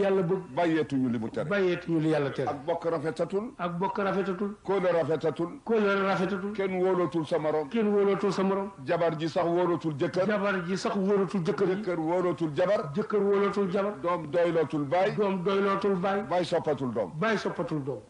yàlla bëgg bàyyeetuñu li mu tere bàyyeetuñu li yàlla tere ak bokk rafetatul ak bokk rafetatul kóole rafetatul kóllëre rafetatul kenn wóolatul sa morom kenn wóolootul sa morom jabar ji sax wóolatul jëkkër jabar ji sax wóolootul jëkkër ji jëkkër wóolatul jabar jëkkër wóolootul jabar doom doylootul baay doom doylootul baay baay soppatul doom baay soppatul doom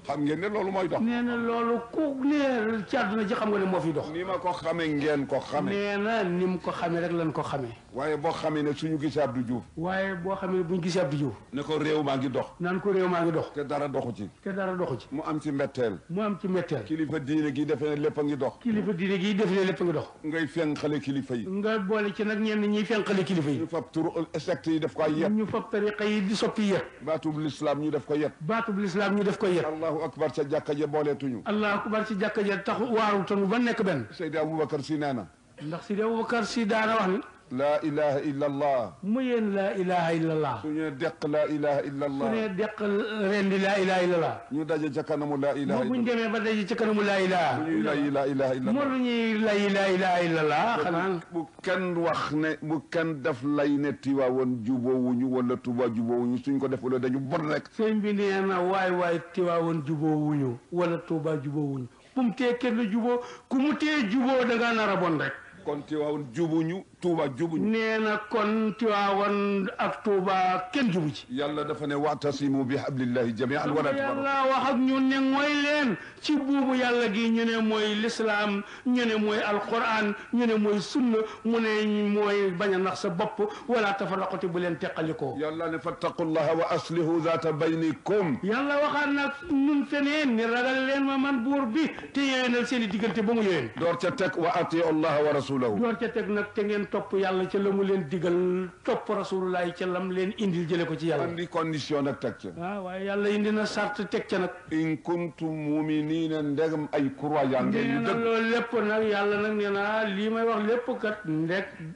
xam ngeen ne loolu mooy dox nee na loolu ku ne ci àdduna ji xam nga ne moo fi dox ni ma ko xamee ngeen ko xamee nee na ni mu ko xamee rek lañ ko xamee waaye boo xamee ne suñu gisee Abdou Diouf waaye boo xamee ne buñ gisee Abdou Diouf ne ko réew maa ngi dox naan ko réew maa ngi dox te dara doxu ci te dara doxu ci mu am ci mbetteel mu am ci metteel kilifa diine gi defee ne lépp a ngi dox kilifa diine gi def ne lépp nga dox ngay fenqale kilifa yi nga boole ci nag ñenn ñiy fenqali kilifa yi ñu fab turu secte yi def ko ay yet ñu fab tariqa yi di soppi yet baatub lislaam ñu def ko yet baatub lislaam ñu def ko yet allahu akbar ca jàkka ja booleetuñu allahu akbar ci jàkka ja tax waaru tanu ba nekk benn Seydi Aboubacar si nee na ndax si Aboubacar si daana wax ni laa ilaha illa allah mu yéen laa ilaha illallah su ñu deq laa ilaha illa su allah ne deq ren di laa ilaha illallah ñu daje ca kanamu laa ilaha moo buñ illa demee ba daje ci kanamu laa ilaha bu ñuy lay laa ilaha illa moo allah lu ñuy lay laa ilaha illallah xanaa bu kenn wax ne bu kenn def lay ne Tiwaawoon jubóowuñu wala Tuuba jubóowuñu suñ ko defule dañu bon rek sëñ bi nee na waay Tiwaawoon jubóowuñu wala Tuuba jubóowuñu bu mu tee kenn jubóo ku mu tee jubóo da ngaa nar a bon rek kon Tiwaawoon jubuñu Tuuba jubuñu nee na kon Tiwaawoon ak Tuuba kenn jubu ci yàlla dafa ne wa'tasimu bi hablillahi jami'an wala tafarraqu yàlla wax ak ñun ne mooy leen ci buubu yàlla gi ñu ne mooy lislaam ñu ne mooy alquran ñu ne mooy sunna mu ne mooy bañ a nax sa bopp wala tafarraqati bu leen teqalikoo yàlla ne fattaqullaha wa aslihu zaata baynikum yàlla waxaat nag ñun feneen ni ragal leen ma man buur bi te yéwénal seen i diggante ba mu yéwén door ca teg wa atiu allaha wa rasulahu door ca teg nag te ngeen topp yàlla ca la mu leen digal topp rasulullahi ca lam leen indil jële ko ci yàlla andi condition nag teg ca waaw waaye yàlla indi na sart teg ca nag in kuntum muminina ndegam ay croyant ngeen nee yu na dëgg loolu lépp nag yàlla nag nee na lii may wax lépp kat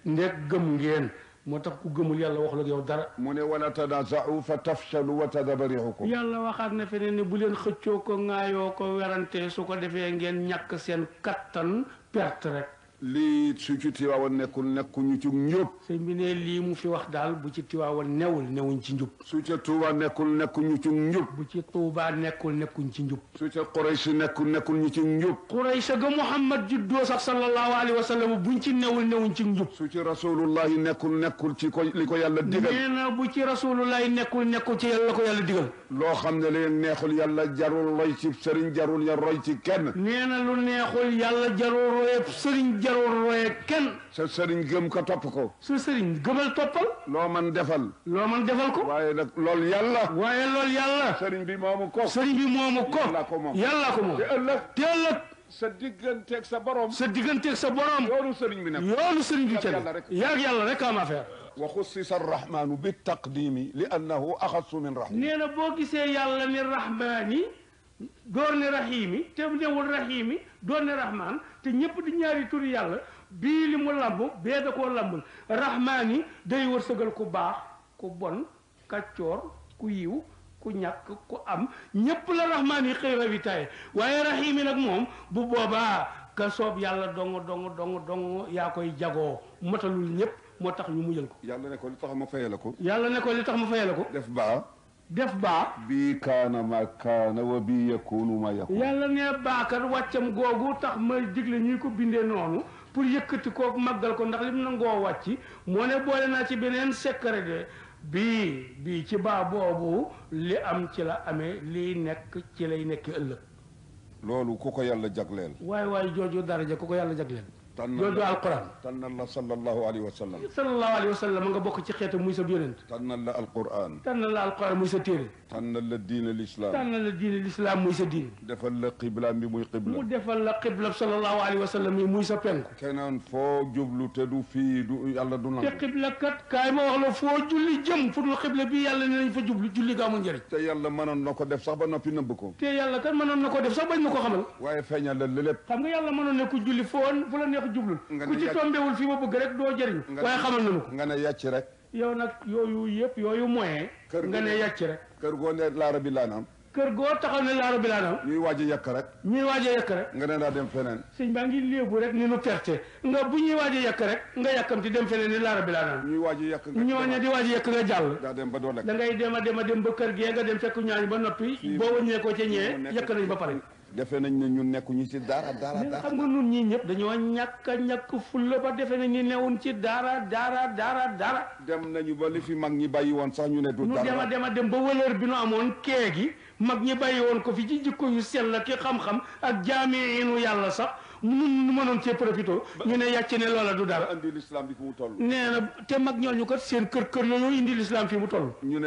ndek gëm ngeen moo tax ku gëmul yàlla waxul ak yow dara mu ne wala tanaza'u fa tafshalu wa tadhaba rihukum yàlla waxaat na feneen ne bu leen xëccoo ko ŋaayoo ko werante su ko defee ngeen ñàkk seen kattan perte rek lii su ci Tiwaawan nekkuñu ci njub sëñ bi ne lii mu fi wax daal bu ci Tiwaawan newuñ ci njub su ca Tuuba nekkuñu ci njub bu ci Tuubaa nekkuñ ci njub su ca Quraysh nekkuñu ci njub Quraysh ga Muhammad juddoo sax sallallahu alayhi wa sallam buñ ci newuñ ci njub su ci rasulullahi nekkul ci ko li ko yàlla digal nee na bu ci rasulullahi nekkul ci yàlla ko yàlla digal loo xam ne leen neexul yàlla jarul roy ci sëriñ jarul ya roy ci kenn nee na lu neexul yàlla jarul roye sëriñ jarul roye kenn sa sëriñ gëm ko topp ko su sëriñ gëmal toppal loo man defal ko waaye nag loolu yàlla sëriñ bi moomu ko yàlla ko moom te ëllëg sa digganteeg sa borom yoonu sëriñ bi nag yaag yàlla rek am affaire wa xussisa arrahmanu bi taqdimi li annahu axassu min rahim nee na boo gisee yàlla ni rahmaani door ne rahimi te newul rahimi door ne rahman te ñëpp di ñaari turi yàlla bii li mu lamb bee da koo lambul rahmaani day wërsëgal ku baax ku bon kaccoor ku yiw ku ñàkk ku am ñëpp la rahmaan yi xëy rawitaay waaye rahim yi nag moom bu boobaa ka soob yàlla dong yaa koy jagoo matalul ñëpp moo tax ñu mujjal ko yàlla ne ko li tax ma fayala ko def baa bii kaana ma kaana wa bii yakunu ma yakun yàlla ne baakat wàccam googu tax ma digle ñuy ko bindee noonu pour yëkkati ko màggal ko ndax lim nangoo wàcc moo ne boole naa ci beneen secret de bii ci baa boobu li am ci la amee liy nekk ci lay nekk ëllëg loolu ku ko yàlla jagleel waay jooju daraja ku ko yàlla jagleel jooju alquran tànnal la sallallahu alayhi wa sallam nga bokk ci xeetam muy sa yonent tànnal la alquran muy sa téere tànnal la diine l'islam muy sa diine defal la qibla bi muy qibla mu defal la qibla sallallahu alayhi wa sallam yi muy sa penku keneen foo jublu te du fii du yàlla du nangu te qibla kat kaay ma wax la foo julli jëm fu dul qibla bi yàlla ne nañ fa jublu julli ga amul njëriñ te yàlla mënoon na ko def sax ba noppi nëbb ko te yàlla kat mënoon na ko def sax bañ na ko xamal waaye feeñal la lépp xam nga yàlla mënoon ne ku julli fu la neex jublul ku ci tombewul fi ma bëgg rek doo jëriñ waaye xamal nañu ko nga ne yàcc rek yow nag yooyu yëpp yooyu moyen nga ne yàcc rek kër goo ne laara bi laa naam kër goo taxaw ne laa rabbil alamin ñuy waaj a yàq rek nga ne daa dem feneen sëñ baa ngi léebu rek ni nu perte nga bu ñuy waaj a yàq rek nga yàkkamti dem feneen ni laa rabbil alamin ñuy waaj a yàq ñooñu di waaj a yàq nga jàll daa dem ba doo lekk da ngay dem a dem ba kër gee nga dem fekk ñaañ ba noppi boo wëññee ko ca ñee yàq nañ ba pare defe nañ ne ñun nekkuñu ci dara xam nga nun ñii ñëpp dañoo ñàkk fulla ba defe nañ ni newun ci dara dem nañu ba li fi mag ñi bàyyi woon sax ñu ne du dara ñu dem ba wëlër bi nu amoon kee gi mag ñi bàyyi woon ko fi ci jikko yu sell ki xam-xam ak jaamiinu yàlla sax nun mënoon cee profité ñu ne yàcc ne loola du dara indi l'islam bi fu mu toll nee na te mag ñooñu kat seen kër la ñoo indi l'islam fi mu toll ñu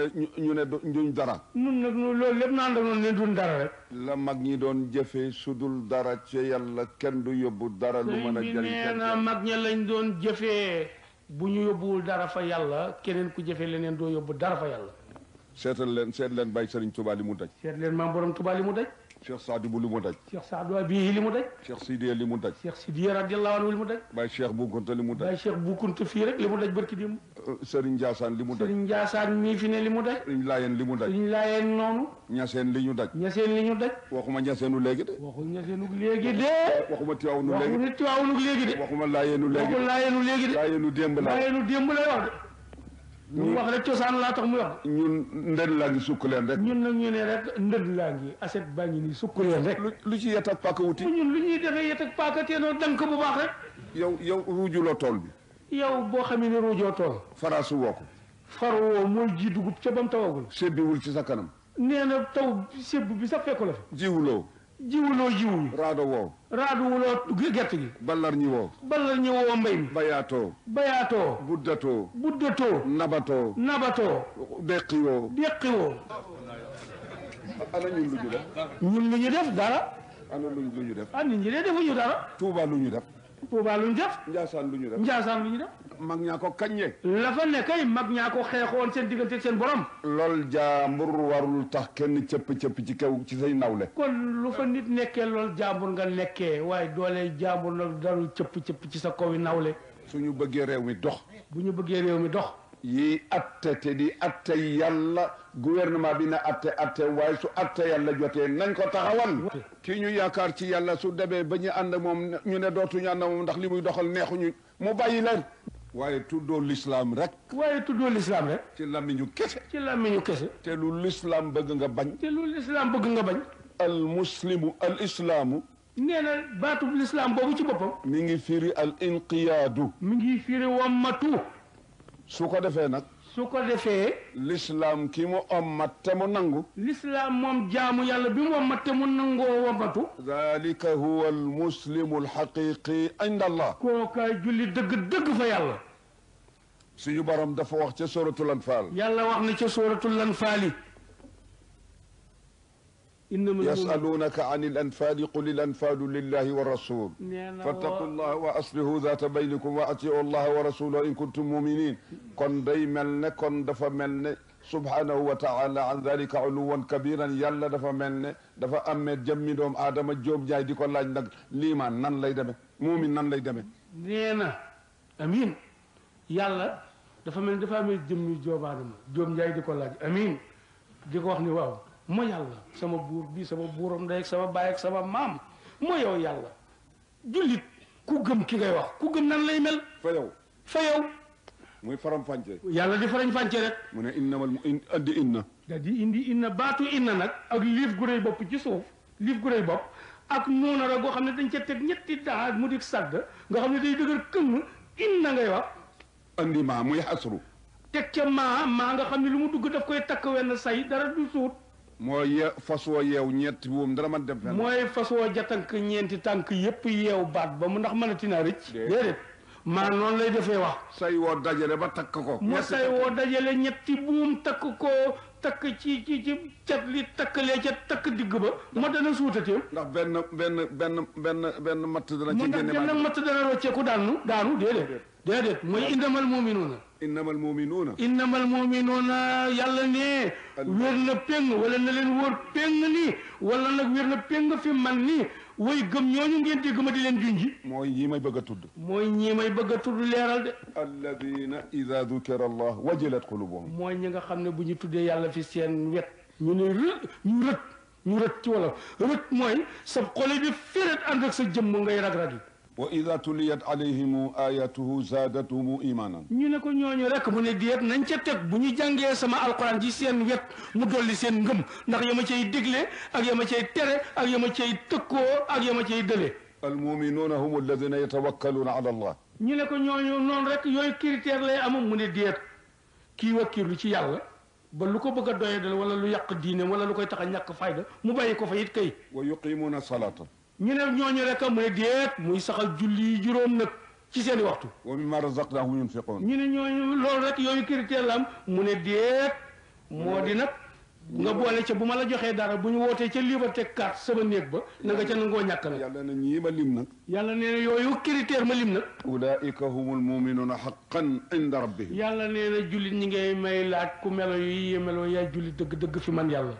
ne duñ dara nun nag loolu lépp naan da noonu ne duñ dara rek la mag ñi doon jëfee sudul dara ci yàlla kenn du yóbbu dara lu mën a jëriñ nee na mag ña lañ doon jëfee bu ñu yóbbuwul dara fa yàlla keneen ku jëfee leneen doo yóbbu dara fa yàlla seet leen Baye Serigne Touba li mu daj seet leen maam borom Touba li mu daj Cheikh Sadibou li mu daj Cheikh Sadou bii li mu daj Cheikh Sidiya li mu daj Cheikh Sidiya radiyallahu anhu li mu daj Baye Cheikh Boukounta li mu daj Baye Cheikh Boukounta fii rek li mu daj barki démb Serigne Ndiassane li mu daj Serigne Ndiassane mii fi ne li mu daj Serigne Layeen li mu daj Serigne Layeen noonu Ñaseen li ñu daj li ñu daj waxuma Ñaseenu léegi de waxuma Tiwaawunu léegi de waxuma Layeenu léegi de Layeenu démb lay wax de ñu wax rek cosaan laa tax muy wax ñun ndënd laa ngi sukk leen rek ñun nag ñu ne rek ndënd laa ngi aset baa ngi nii sukk leen rek lu ci yet ak paaka wuti ñun lu ñuy defee yet ak paaka teenoo dank bu baax rek yow ruujuloo tool bi yow boo xamee ne ruujoo tool faraasu woo ko faru woo mooy ji dugub ca bam tawagul sebbiwul ci sa kanam nee na taw sebb bi sax fekku la fi jiwuloo jiwul raado woo gerte gi ballar ñi woo mbay mi bayaatoo buddatoo nabatoo deqi woo ana ñun lu ñu def dara ana lu ñu def nit ñi de defuñu dara Tuuba lu ñu def Njaasaan lu ñu def mag ñaa ko kaññee la fa ne kay mag ñaa ko xeexoon seen diggante ak seen borom lool jaambur warul tax kenn cëpp ci kaw ci say nawle kon lu fa nit nekkee lool jaambur nga nekkee waaye doole jaambur nag darul cëpp ci sa kaw yi nawle suñu bëggee réew mi dox bu ñu bëggee réew mi dox yi atte te di atte yàlla gouvernement bi na atte waaye su atte yàlla jotee nañ ko taxawal kii ñu yaakaar ci yàlla su demee ba ñu ànd moom ñu ne dootuñu ànd moom ndax li muy doxal neexuñu mu bàyyi leen waaye tuddoo l'islam rek ci làmmiñu kese te lu l'islam bëgg nga bañ al islaamu nee na baatu l'islam boobu ci boppam mi ngi firi al inqiyaadu mi ngi firi wammatu su ko defee l'islam ki mu ommat te mu nangu l'islam moom jaamu yàlla bi mu ommat te mu nangoo wammatu dalika huwa al muslimu al haqiqi inda allah kookaay julli dëgg fa yàlla suñu borom dafa wax ca suratul anfal yàlla wax na ca suratul anfal يسألونك عن الأنفال قل الأنفال لله والرسول فاتقوا الله وأصلحوا ذات بينكم وأطيعوا الله ورسوله إن كنتم مؤمنين كون داي ملني كون دافا ملني سبحانه وتعالى عن ذلك علوا كبيرا يالا دافا ملني دافا امي جمي دوم ادم جوب جاي ديكو لاج نك ليمان نان لاي ديمي مؤمن نان لاي ديمي نينا امين يالا دافا ملني دافا امي جمي جوب ادم جوب جاي ديكو لاج امين ديكو واخني واو mo yàlla sama buur bi sama buuram ndey ak sama baay ak sama maam moo yow yàlla jullit ku gëm ki ngay wax ku gëm nan lay mel fa yow muy faram fànce yàlla di farañ fànce rek mu ne innamal andi inna da di indi inna baatu inna nag ak liif gu rëy bopp ci suuf liif gu rëy bopp ak noona ra goo xam ne dañ ca teg ñetti daa mu di sàgg nga xam ne day dëgër këng inna ngay wax andi maa muy xasru teg ca maa nga xam ne lu mu dugg daf koy takk wenn say dara du suut mooy fas woo yeew ñetti buum dara man dem fenn mooy fas woo jatank ñeenti tànk yépp yeew baat ba mu ndax mën a tinaa rëcc déedéet maa noonu lay defee wax say woo dajale ba takk ko moo say woo dajale ñetti buum takk ko takk ci cat li takkalee ca takk digg ba ma dana suutateem ndax benn matt dana ci génne benn matt dana rocceeku daanu déedéet mooy innamal muminuuna yàlla ne wér na péng wala na leen wóor péng nii wala nag wér na péng fi man nii way gëm ñooñu ngeen dégg ma di leen junji mooy ñii may bëgg a tudd leeral de alladina ida dukira allah wajilat qulubuhum mooy ñi nga xam ne bu ñu tuddee yàlla fi seen wet ñu rët ñu rët ci wolof rët mooy sa xole bi féret ànd ak sa jëmm ngay rag-ragi wa ida tuliyat alayhim ayatuhu zaadathum imanan ñu ne ko ñooñu rek mu ne déet nañ ca teg bu ñu jàngee sama alquran ci seen wet mu dolli seen ngëm ndax yama cay digle ak yama cay tere ak yama cay tëkkoo ak yama cay dële almuminuuna hum alladina yatawakkaluuna ala allah ñu ne ko ñooñu noonu rek yooyu critère lay am mu ne déet kii wakkiirlu ci yàlla ba lu ko bëgg a doyadal wala lu yàq diine wala lu koy tax a ñàkk fayda mu bàyyi ko fa it kay wa yuqimuuna salata ñu ne ñooñu rek mu ne déet muy saxal julli juróom nag ci seen i waxtu wa mimma razaqnahum yunfiqun ñu ne ñooñu loolu rek yooyu critère la am mu ne déet moo di nag nga boole ca bu ma la joxee dara bu ñu wootee ca Liberté 4 sama néeg ba na nga ca nangoo ñàkk nag yàlla na ñii ma lim nag yàlla nee na yooyu critère ma lim nag ulaika humul muminuuna haqqan inda rabbihim yàlla nee na jullit ñi ngay may laaj ku melo yi melo yaay jullit dëgg dëgg fi man yàlla